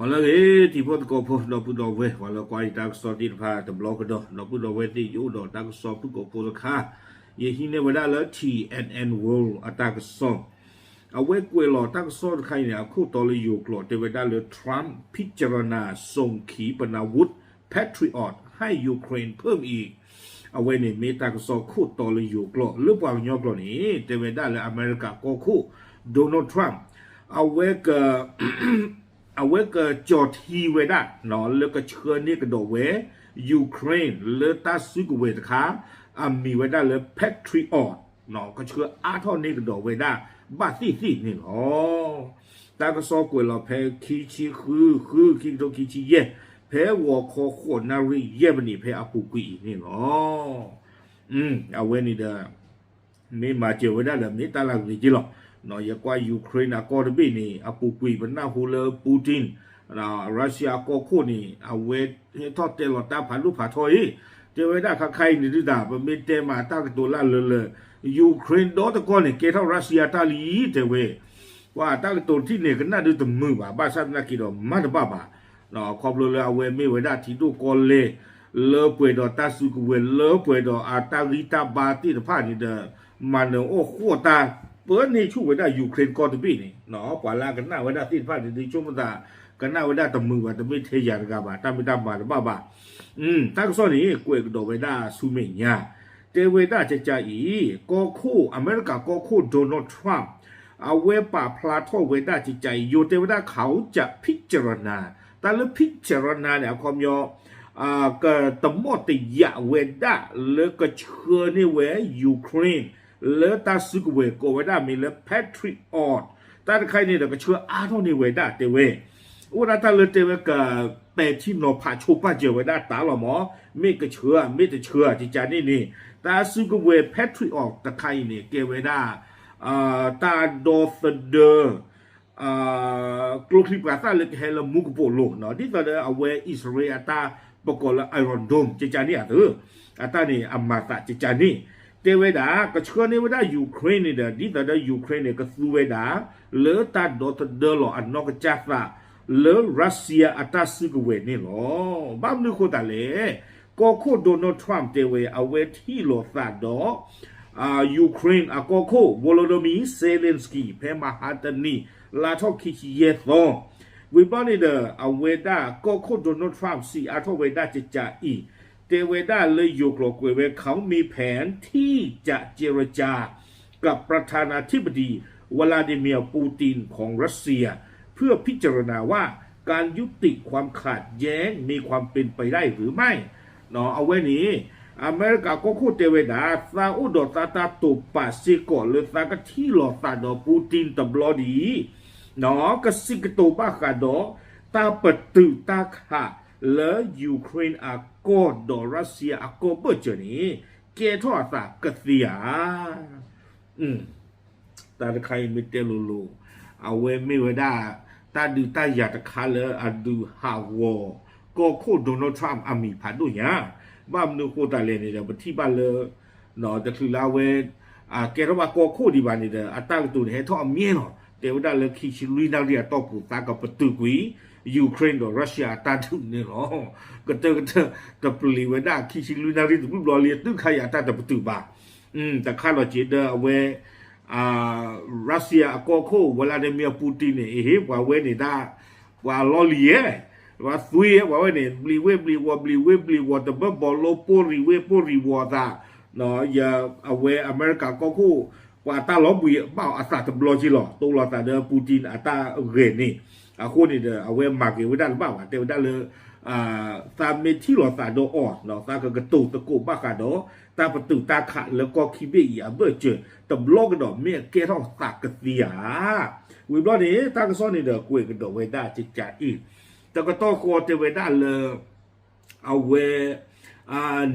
ပှၤလၢအဂ့ၤ တံၤဖိသကိးဖိ ဒီပုၢ်ဒီဝဲၢ် ပှၤလၢကွၢ်ယတၢ်ကစီၣ်သ့ၣ်တဖၣ်တဘျီကဒီး ဒီပုၢ်ဒီဝဲၢ်သ့ၣ် ယအိၣ်ဒီးတၢ်ကစီၣ်ဖုၣ်ကိာ်ဖိတခါ, ယဟံးန့ၢ်ဝဲဒၣ်လၢ T N N World အတၢ်ကစီၣ်, အဝဲကွဲးလီၤတၢ်ကစီၣ်တခါအံၤန့ၣ် အခိၣ်တီလၢယိၤကျိာ် တဲဝဲဒၣ်လၢ Trump พิจารณาส่งขีปนาวุธ Patriot ให้ Ukraine เพิ่มอีก အဝဲန့ၣ်မ့ၢ်တၢ်ကစီၣ်ခိၣ်တီလၢယိၤကျိာ် လၢပှၤကညီကျိာ်န့ၣ် တဲဝဲဒၣ်လၢအမဲရကၤကီၢ်ခိၣ် Donald Trump အဝဲက အဝဲကကၠီၣ်ထံဝဲဒၣ် လၢကဆှၢန့ၢ်ကဒီးဝဲ Ukraine လၢတၢ်စုကဝဲၤတခါ အမံၤဝဲဒၣ်လၢ Patriot ကဆှၢအါထီၣ်န့ၢ်ကဒီးဝဲဒၣ် ဘၣ်သ့ၣ်သ့ၣ်န့ၣ်လီၤ. တၢ်ကစီၣ်ကွဲးလီၤဖဲခံဆံဃု ဃု ခံကထိခံဆံယဲၢ် ဖဲဂီၤခီဃိးနၣ်ရံၣ်ယဲၢ်မံးနံး ဖဲအပူၤကွံာ်အံၤန့ၣ်လီၤ. အဝဲန့ၣ်ဒီး မ့ၢ်မၤစၢၤဝဲဒၣ်ဒီး မ့ၢ်တၢ်လၢအဂ့ၤက့လီၤ. ယကွၢ် Ukraine အကီၢ်တဘ့ၣ်န့ၣ် အပူၤကွံာ်ပနၢ်ဟူလၢ Putin, Russia အကီၢ်ခိၣ်န့ၣ် အဝဲဟဲထီၣ်တဲလီၤတၢ်ဖးဒိၣ်ဖးထီအံၤ, တဲဝဲဒၣ်ခါခါအံၤန့ၣ်ဒုးတၢ် ပမ့ၢ်တဲမၤတၢ်ကတိၤလၢလၢလၢ Ukraine ဒီတကီၢ်န့ၣ် ကဲထီၣ် Russia တၢ်လံ တဲဝဲ ပှၤတၢ်ကတိၤထံၣ်န့ၣ် ကနၣ်ဒုးတမုာ်ဘၣ်, ဘၣ်ဆၣ်သနာ်က့ဒီး မၤတဘၣ်ဘၣ်. ခီဖျိလၢအဝဲမ့ၢ်ဝဲဒၣ်ထံဒိၣ်ကီၢ်လဲၢ် လၢပှဲၤဒီးတၢ်စုကဝဲၤ လၢပှဲၤဒီးအတၢ်ဂံၢ်တၢ်ဘါသ့ၣ်တဖၣ်န့ၣ်ဒီး မၤနၢၤအီၣ်ဃီၣ်တၢ် ပၢန့ၢ်ဆူၣ်ဝဲဒၣ် Ukraine ကီၢ်တဘ့ၣ်န့ၣ် ပှၤလၢအကနၣ်ဝဲဒၣ်သ့ၣ်တဖၣ်န့ၣ် ဒုးဆိကမိၣ်သး ကနၣ်ဝဲဒၣ်တမုာ်ဘၣ်, တမ့ၢ်ထဲယၤတဂၤဘၣ်, တၢ်မ့ၢ်တၢ်မၤတဘၣ်ဘၣ်. တၢ်ကစီၣ်န့ၣ် ကွဲးကဒီးဝဲဒၣ်ဆူမဲာ်ညါ တဲဝဲဒၣ်ကကးအံၤ ကီၢ်ခိၣ် အမဲရကၤကီၢ်ခိၣ် Donald Trump အဝဲပာ်ဖျါထီၣ်ဝဲဒၣ်ကကးအံၤ ယိၤတဲဝဲဒၣ် เขาจะพิจารณา တၢ်လၢ พิจารณา န့ၣ် အခီပညီ ကတမီၣ်တယာ်ဝဲဒၣ်လၢကဆှၢန့ၢ်ဝဲ Ukraine လၢတၢ်စုကဝဲၤကိးဝဲဒၣ်မ့ၢ်လၢ Patriot တၢ်တခါအံၤန့ၣ်ဒီး ကဆှၢအါထီၣ်န့ၢ်ဝဲဒၣ်တဲဝဲ အိၣ်ဒၣ်တၢ်လၢတဲဝဲကပဲာ်ထံနီၤဖးဆိပာ်စၢၤဝဲဒၣ်တၢ်လီၤမး, မ့ၢ်ကဆှၢ မ့ၢ်တဆှၢ ကကးန့ၣ်န့ၣ် တၢ်စုကဝဲၤ Patriot တခါအံၤန့ၣ် ကဲဝဲဒၣ် တၢ်ဒီသဒၢ ကျိချံပှၤသၣ်လၢကဟဲလၢမူကပိာ်လိၤ ဒ်သိးဒီးအဝဲအံၣ်စရ့လးအတၢ်ပကိးလၢ Iron Dome ကကးန့ၣ်အသိး အတၢ်န့ၣ်အမၤသးကကးန့ၣ် တဲဝဲဒၣ် ကဆှၢန့ၢ်ဝဲဒၣ် Ukraine န့ၣ်ဒီး ဒ်သိးဒီး Ukraine န့ၣ် ကသူဝဲဒၣ် လၢတၢ်ဒီသဒၢလီၤအနီၢ်ကစၢ်သး လၢ Russia အတၢ်စုကဝဲၤန့ၣ်လီၤ. ဘၣ်မနုၤဃိသတးလဲၣ်, ကီၢ်ခိၣ် Donald Trump တဲဝဲ အဝဲထံၣ်လိာ်သးဒီး Ukraine အကီၢ်ခိၣ် Volodymyr Zelensky ဖဲမဟါတနံၤ လါထီၣ်ခံဆံယဲၢ်သီ ဝံၤဘျီန့ၣ်ဒီး အဝဲဒၣ်ကီၢ်ခိၣ် Donald Trump စံးအါထီၣ်ဝဲဒၣ်ကကးအံၤ တဲဝဲဒၣ်လၢယိၤကျိာ်ကွဲးဝဲ เขามีแผนที่จะเจรจากับประธานาธิบดี วลาดิเมียร์ ปูติน ของรัสเซีย เพื่อพิจารณาว่า การยุติความขัดแย้งมีความเป็นไปได้หรือไม่ အဝဲန့ၣ် အမဲရကၤကီၢ်ခိၣ်တဲဝဲဒၣ် သးအိၣ်ဒီးသးတၢ်တိာ်ပာ်စ့ၢ်ကီးလၢသးကထံၣ်လိာ်သးဒီး Putin တဘျီဒ်အံၤ ကစံးကတိၤဘၣ်ဃးဒီး တၢ်ပတုာ်တၢ်ခးလၢ Ukraine အကီၢ်ဒီး Russia အကီၢ်ဘၢၣ်စၢၤန့ၣ် ကဲထီၣ်အသးကသ့ဧါ. တၢ်တခါအံၤမ့ၢ်တဲလိၤလိၤ အဝဲမ့ၢ်ဝဲဒၣ် တၢ်ဒုးတၢ်ယၤတခါလၢအဒုးဟးဂီၤ ကီၢ်ခိၣ် Donald Trump အမံၤဖးဒိၣ်ညါ, ဘၣ်မနုၤဃိသတးလဲၣ်န့ၣ်ဒီး ပထံၣ်ဘၣ်လၢ တချုးလၢအဝဲ ကဲထီၣ်ဘၣ်ကီၢ်ခိၣ်ဒံးဘၣ်န့ၣ်ဒီး အတၢ်ကတိၤန့ၣ် ဟဲထီၣ်အမြဲလီၤ. တဲဝဲဒၣ်လၢခံဆံလွံၢ်နၣ်ရံၣ်အတီၢ်ပူၤ သးကပတုာ်ကွံာ် Ukraine ဒီး Russia အတၢ်ဒုးန့ၣ်လီၤ. ကတၢၢ်ကတၢၢ် တပျံၤဝဲဒၣ်ခံဆံလွံၢ်နၣ်ရံၣ်တဘျုးဘျီလံ တုၤခါအံၤအတၢ်တပတုာ်ဘၣ်. တခါလီၤက့ၤဒီးအဝဲ Russia အကီၢ်ခိၣ် Vladimir Putin န့ၣ် အဟ့ၣ်ပှၤဝဲန့ၣ်ဒၣ် ပှၤလီၢ်လံၤဧဲ, ပှၤသွံဧဲ ပှၤဝဲန့ၣ် ဘျံးဝ့ၢ်ဘျံးဝီၤ ဘျံးဝ့ၢ်ဘျံးဝီၤ တဘၢၣ်ဘီလိ ပိၢ်ရံးဝ့ၢ်ပိၢ်ရံးဝီၤအသး အဝဲအမဲရကၤကီၢ်ခိၣ် ပှၤတၢ်လီၤဘှံးဘၣ်အသးတဘျီက့လီၤ. တိလိာ်သးဒီး Putin အတၢ်ဂဲၤန့ၣ် အဃိန့ၣ်ဒီး အဝဲမၤက့ၤဝဲဒၣ်တဘၣ်ဘၣ် တဲဝဲဒၣ်လၢ သးမ့ၢ်ထံၣ်လိာ်သးဒီးအီၤ သးကကတိၤသကိးဘၣ်ဃးဒီး တၢ်ပတုာ်တၢ်ခးလၢကီၢ်ခံဘ့ၣ်အံၤအဘၢၣ်စၢၤ တဘျီကဒီးမ့ၢ်အကဲထီၣ်သးကသ့ဧါ. ဝံၤဘျီန့ၣ် တၢ်ကစီၣ်န့ၣ်ဒီး ကွဲးကဒီးဝဲဒၣ်ကကးအံၤ တကတီၢ်ဃီတဲဝဲဒၣ်လၢ အဝဲ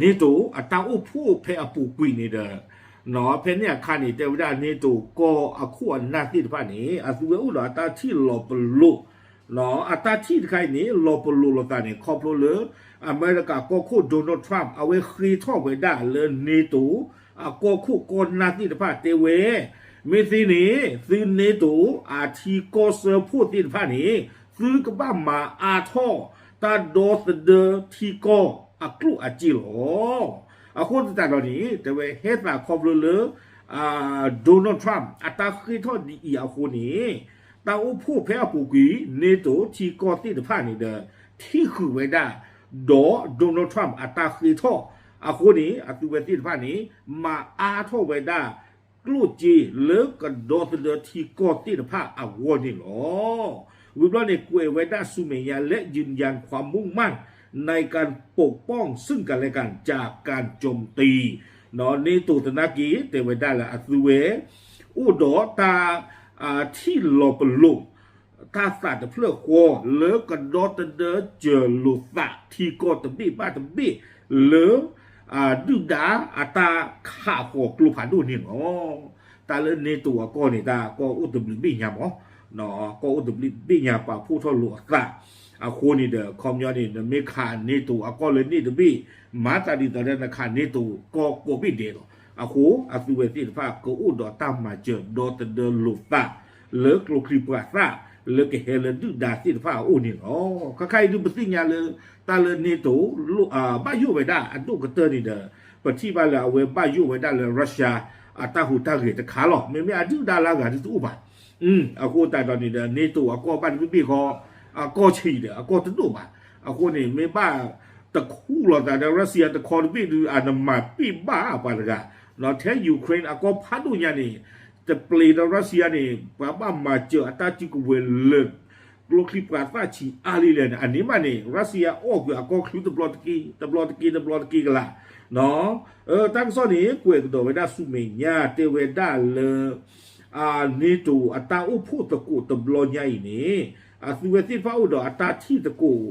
NATO အတၢ်အိၣ်ဖှိၣ်ဖဲအပူၤကွံာ်န့ၣ်ဒီး ဖဲန့ၣ်အခါန့ၣ် တဲဝဲဒၣ် NATO ကီၢ်အခိၣ်အနၢ်သ့ၣ်တဖၣ်န့ၣ် အသုဝဲအိၣ်ဒီးအတၢ်ထံၣ်လီၤပလိာ် အတၢ်ထံၣ်တခါအံၤန့ၣ် လီၤပလိာ်လိာ်သးန့ၣ် ခီဖျိလၢ အမဲရကၤကီၢ်ခိၣ် Donald Trump အဝဲဃ့ထီၣ်ဝဲဒၣ်လၢ NATO အကီၢ်ခိၣ်ကီၢ်နၢ်သ့ၣ်တဖၣ်တဲဝဲ မ့ၢ်သ့န့ၣ် သု NATO အထံကီၢ်စၢဖှိၣ်သ့ၣ်တဖၣ်န့ၣ် သုကဘၣ်မၤအါထီၣ် တၢ်ဒီသဒၢထံကီၢ်အကျိၣ်အစ့လီၤ. အဃိသတးဒီးန့ၣ် တဲဝဲဟဲသးခီဖျိလၢ Donald Trump အတၢ်ဃ့ၢ်ထီၣ်ဒ်အံၤအဃိန့ၣ် တၢ်အိၣ်ဖှိၣ်ဖဲအပူၤကွံာ် NATO ထံကီၢ်သ့ၣ်တဖၣ်န့ၣ်ဒီး ထံၣ်ဃုာ်ဝဲဒၣ် ဒီး Donald Trump အတၢ်ဃ့ၢ်ထီၣ်အဃိန့ၣ် အသုဝဲသ့ၣ်တဖၣ်န့ၣ် မၤအါထီၣ်ဝဲဒၣ် ကျိၣ်စ့လၢကဒီသဒၢထံကီၢ်သ့ၣ်တဖၣ်အဂီၢ်န့ၣ်လီၤ. ဝံၤဘျီန့ၣ် ကွဲးဝဲဒၣ်ဆူမဲာ်ညါ และยืนยันความมุ่งมั่นในการปกป้องซึ่งกันและกันจากการโจมตี NATO သနာ်က့ တဲဝဲဒၣ်လၢအသုဝဲ အိၣ်ဒီးတၢ် ထံၣ်လီၤပလိာ် တၢ်သးတဖျၢၣ်ဃီ လၢကဒီသဒၢစၢၤလိာ်သးထံကီၢ်တဘ့ၣ်ဘၣ်တဘ့ၣ် လၢ ဒုၣ်ဒါအတၢ်ခးဃီၤကျိဖးဒိၣ်န့ၣ်လီၤ. တၢ်လၢ NATO အကီၢ်န့ၣ် တၢ်ကီၢ်အိၣ်တဘျုးဘ့ၣ်ညါမး, ကီၢ်အိၣ်တဘျုးဘ့ၣ်ညါ ပာ်ဖှိၣ်ထီၣ်လိာ်အသး အဃိန့ၣ်ဒီး ခီပညီန့ၣ် နမ့ၢ်ခး NATO အကီၢ်လၢန့ၣ်တဘ့ၣ် မၤသးဒ်သိးဒီးနခး NATO ကီၢ်ကိးဘ့ၣ်ဒဲးလီၤ. အဃိ အသုဝဲသ့ၣ်တဖၣ်ကအိၣ်ဒီးတၢ်မၤစၢၤဒီသဒၢလိာ်သး လၢကျိချံပှၤသၣ် လၢကဟဲလၢဒုၣ်ဒါသ့ၣ်တဖၣ်အအိၣ်န့ၣ်လီၤ. ခါခါအံၤဒုးပသ့ၣ်ညါလၢ တၢ်လၢ NATO ဘၣ်ယိၣ်ဝဲဒၣ်အဒိၣ်ကတၢၢ်န့ၣ်ဒီး ပထံၣ်ဘၣ်လၢအဝဲဘၣ်ယိၣ်ဝဲဒၣ်လၢ Russia အတၢ်ဟူးတၢ်ဂဲၤတခါလီၤ. မ့မ့ၢ်အဒုၣ်ဒါလၢအဂၤဒုးတအိၣ်ဘၣ်. အဃိသတးဒီးန့ၣ်ဒီး NATO အကီၢ်ဘၣ်တဘ့ၣ်ဘ့ၣ်ဃီ အကီၢ်ဆံးဒီး အကီၢ်တဒိၣ်ဘၣ်. အဃိန့ၣ် မ့ၢ်ဘၣ်တခူၣ်လီၤသးဒီး Russia တခီတဘ့ၣ်ဒုး အနမၤပ့ၢ်ဘၣ်ပှၤတဂၤ ထဲ Ukraine အကီၢ်ဖးဒိၣ်ညါန့ၣ် တပျ့ၤဒီး Russia န့ၣ် ပှၤဘၣ်မၤစၢၤအတၢ်စုကဝဲၤလၢ ကျိချံပှၤသၣ်ဆံးအါလံလဲၣ်န့ၣ် အန့ၣ်မးန့ၣ် Russia အီၣ်ကွံာ်အကီၢ်ချၢတဘျီတက့ၢ် တဘျီတက့ၢ် တဘျီတက့ၢ်ကလာ် တၢ်ကစီၣ်န့ၣ် ကွဲးကဒီးဝဲဒၣ်ဆူမဲာ်ညါ တဲဝဲဒၣ်လၢ NATO အတၢ်အိၣ်ဖှိၣ်သကိးတဘျီညါအံၤန့ၣ် အသုဝဲသ့ၣ်တဖၣ်အိၣ်ဒီးအတၢ်ထံၣ်သကိး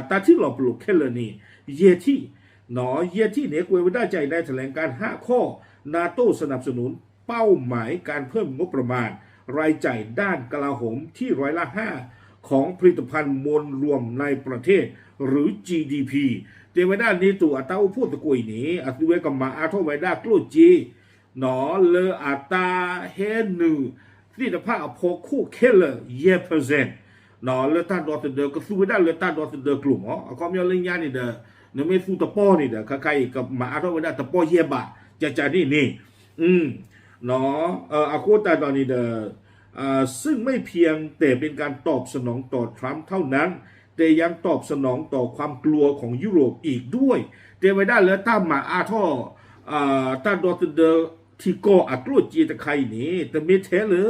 တၢ်ထံၣ်လီၤပလိာ်ခဲလၢာ်န့ၣ် ယဲၢ်ထံၣ် ယဲၢ်ထံၣ်န့ၣ် ကွဲးဝဲဒၣ်ကၠၤအံၤ နထလဲကၣ်ဟးခီၣ် NATO สนับสนุนเป้าหมายการเพิ่มงบประมาณรายจ่ายด้านกลาโหมที่ร้อยละห้าของผลิตภัณฑ์มวลรวมในประเทศหรือ จีดีพี တဲဝဲဒၣ် NATO အတၢ်အိၣ်ဖှိၣ်သကိးအံၤန့ၣ် အသုဝဲကမၤအါထီၣ်ဝဲဒၣ်ကျိၣ်စ့ လၢအတၢ်ဟဲနုာ်သ့ၣ်တဖၣ်အဖီခိၣ်ခဲလၢာ်ယဲၢ် percent လၢတၢ်ဒီသဒၢ ကသူဝဲဒၣ်လၢတၢ်ဒီသဒၢကျိာ်မး အခီပညီလၢညါန့ၣ်ဒီး နမ့ၢ်သူတပီၢ်န့ၣ်ဒီး ခါခါအံၤကမၤအါထီၣ်ဝဲဒၣ်တပီၢ်ယဲၢ်ဘး ကကန့ၣ်န့ၣ် အဃိသတးဒီးန့ၣ်ဒီး ซึ่งไม่เพียงแต่เป็นการตอบสนองต่อทรัมป์เท่านั้น แต่ยังตอบสนองต่อความกลัวของยุโรปอีกด้วย တဲဝဲဒၣ်လၢတၢ်မၤအါထီၣ် တၢ်ဒီသဒၢထံကီၢ်အကျိၣ်စ့တခါအံၤန့ၣ် တမ့ၢ်ထဲလၢ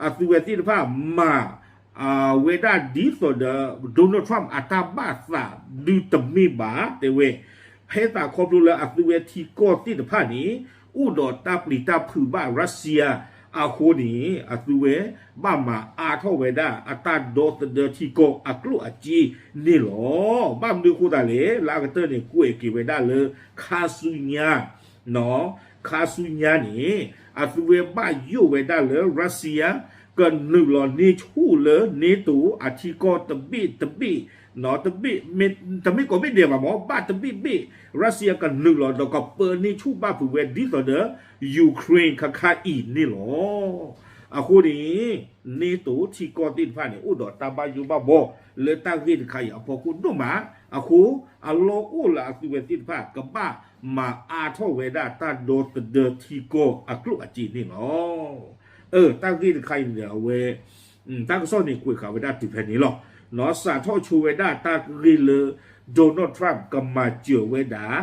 အသုဝဲသ့ၣ်တဖၣ်မၤ ဝဲဒၣ်ဒ်သိးဒီး Donald Trump အတၢ်ဘၣ်သးဒုးတမ့ၢ်ဘၣ် တဲဝဲ ဟဲသးခီဖျိလၢအသုဝဲထံကီၢ်သ့ၣ်တဖၣ်န့ၣ် အိၣ်ဒီးတၢ်ပျံၤတၢ်ဖုးဘၣ် Russia အဃိန့ၣ် အသုဝဲဘၣ်မၤအါထီၣ်ဝဲဒၣ် အတၢ်ဒီသဒၢထံကီၢ်အကျိၣ်အစ့န့ၣ်လီၤ. ဘၣ်မနုၤအဃိသတးလဲၣ် လၢအကတၢၢ်န့ၣ် ကွဲးက့ၤဝဲဒၣ်လၢ ခါဆူညါ ခါဆူညါန့ၣ် အသုဝဲဘၣ်ယိၣ်ဝဲဒၣ်လၢ Russia ကနုာ်လီၤန့ၢ်ဆူၣ်လၢ NATO အထံကီၢ်တဘ့ၣ်တဘ့ၣ် တဘ့ၣ် တမ့ၢ်ကိးဘ့ၣ်ဒဲးဘၣ်မး ဘၣ်တဘ့ၣ်ဘ့ၣ် Russia ကနုာ်လီၤဒီးကပၢန့ၢ်ဆူၣ်ဘၣ်ဖုးဝဲဒ်သိးဒီး Ukraine ခါခါအံၤန့ၣ်လီၤ. အဃိန့ၣ် NATO ထံကီၢ်သ့ၣ်တဖၣ်န့ၣ် အိၣ်ဒီးတၢ်ဘၣ်ယိၣ်ဘၣ်ဘီ လၢတၢ်ဂ့ၢ်တခါအံၤအဖီခိၣ်ဒိၣ်မး အဃိ အလီၢ်အိၣ်လၢအသုဝဲသ့ၣ်တဖၣ် ကဘၣ်မၤအါထီၣ်ဝဲဒၣ်တၢ်ဒီသဒၢထံကီၢ်အကျိၣ်အစ့န့ၣ်လီၤ. အ တၢ်ဂ့ၢ်တခါအံၤန့ၣ်ဒီး အဝဲ တၢ်ကစီၣ်န့ၣ်ကွဲးဃာ်ဝဲဒၣ်တုၤဖဲန့ၣ်လီၤ. စးထီၣ်ဆိဝဲဒၣ်တၢ်ဂ့ၢ်လၢ Donald Trump ကမၤစၢၤဝဲဒၣ်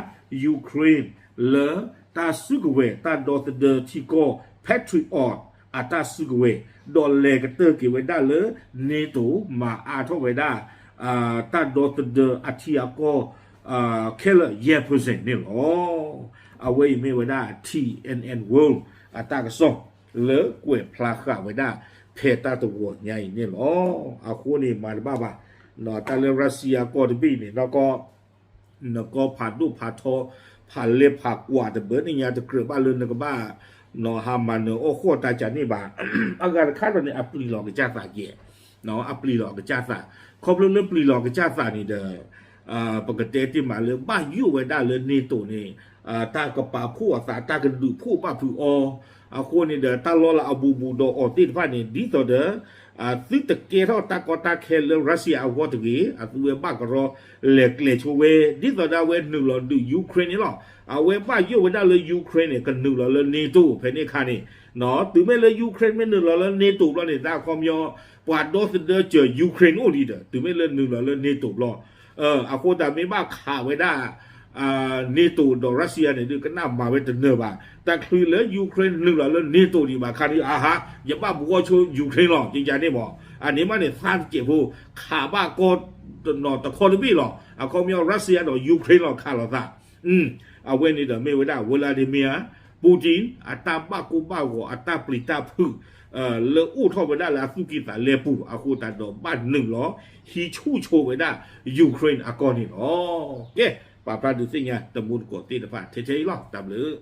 Ukraine လၢတၢ်စုကဝဲၤတၢ်ဒီသဒၢထံကီၢ် Patriot အတၢ်စုကဝဲၤ ဒီးလဲၤကတၢၢ်က့ၤဝဲဒၣ်လၢ NATO မၤအါထီၣ်ဝဲဒၣ် တၢ်ဒီသဒၢအထံအကီၢ် ခဲလၢာ်ယဲၢ် percent န့ၣ်လီၤ. အဝဲအံၤမ့ၢ်ဝဲဒၣ် T N N World အတၢ်ကစီၣ် လၢကွဲးဖျါဃာ်ဝဲဒၣ် ဖဲတၢ်တဝီၤညါအံၤန့ၣ်လီၤ. အဃိန့ၣ် မၤတဘၣ်ဘၣ် တၢ်လၢ Russia ကီၢ်တဘ့ၣ်အံၤန့ၣ် နကီၢ် နကီၢ်ဖးဒိၣ်ဖးထီ ဖးလဲၢ်ဖးကွၢ်တဘၢန့ၣ်ညါ တကြၢးဘၣ်လၢနကဘၣ် ဟးမၤနၢၤအီၣ်ဃီၣ်တၢ်ကန့ၣ်ဘၣ်. အဂၤတခါဒီးန့ၣ် အပျံၤလီၤကစၢ်သးကဲ အပျံၤလီၤကစၢ်သး ခီဖျိလၢပျံၤလီၤကစၢ်သးန့ၣ်ဒီး ပကတဲတ့ၢ်မးလၢဘၣ်ယိၣ်ဝဲဒၣ်လၢ NATO န့ၣ် တၢ်ကပာ်ဖှိၣ်အသး တၢ်ကဒုးဖှိၣ်ဘၣ်ဖုးအီၤ, အဃိန့ၣ်ဒီး တၢ်လီၤလးအဘူးဘူးဒီးအီၤသ့ၣ်တဖၣ်န့ၣ် ဒ်သိးဒီး သုတကဲထီၣ်တၢ်ကီတၢ်ခဲလၢ Russia အဂီၢ်တဂ့ၤ, အသုဝဲဘၣ်ကရီလဲၤကျဲၤဆိဝဲ, ဒ်သိးဒီးအဝဲနုာ်လီၤဒုး Ukraine န့ၣ်လီၤ. အဝဲဘၣ်ယိၣ်ဝဲဒၣ်လၢ Ukraine န့ၣ် ကနုာ်လီၤလၢ NATO ဖဲန့ၣ်အခါန့ၣ်, တုၤမ့ၢ်လၢ Ukraine မ့ၢ်နုာ်လီၤလၢ NATO ဘျီန့ၣ် တၢ်ခီပညီ ပှၤဒီသဒၢစၢၤ Ukraine အိၣ်လံဒီး တုၤမ့ၢ်လၢနုာ်လီၤလၢ NATO ဘျီ အဃိသတးမ့ၢ်ဘၣ်ခးဝဲဒၣ် NATO ဒီး Russia န့ၣ်ဒုး ကနၣ်မၤဝဲတနၢၤဘၣ်. တချုးလၢ Ukraine နုာ်လီၤလၢ NATO ဒံးဘၣ်ခါဒုး အဟါ ယဘၣ်ဘှီဆိ Ukraine လီၤ ကယၤန့ၣ်မး. အန့ၣ်မးန့ၣ် သးတစဲးဖိ ခးဘၣ်ကီတနီၤတခီတဘ့ၣ်လီၤ. အခီပညီ Russia ဒီး Ukraine လီၤခးလိာ်သး အဝဲန့ၣ်ဒီးမ့ၢ်ဝဲဒၣ် Vladimir Putin အတၢ်ဘၣ်ကိၢ်ဘၣ်ဂီၤ အတၢ်ပျံၤတၢ်ဖုး လၢအိၣ်ထီၣ်ဝဲဒၣ်လၢအသူၣ်ကံၢ်သးလဲပူၤ အဃိသတးဒီးဘၣ်နုာ်လီၤ ဟံးဆူၣ်ဆိဝဲဒၣ် Ukraine အကီၢ်န့ၣ်လီၤ. ကဲ, ပာ်ဖျါဒုးသ့ၣ်ညါတမူတကိးသ့ၣ်တဖၣ် ထဲထဲအံၤလီၤ. တၢ်ဘျုး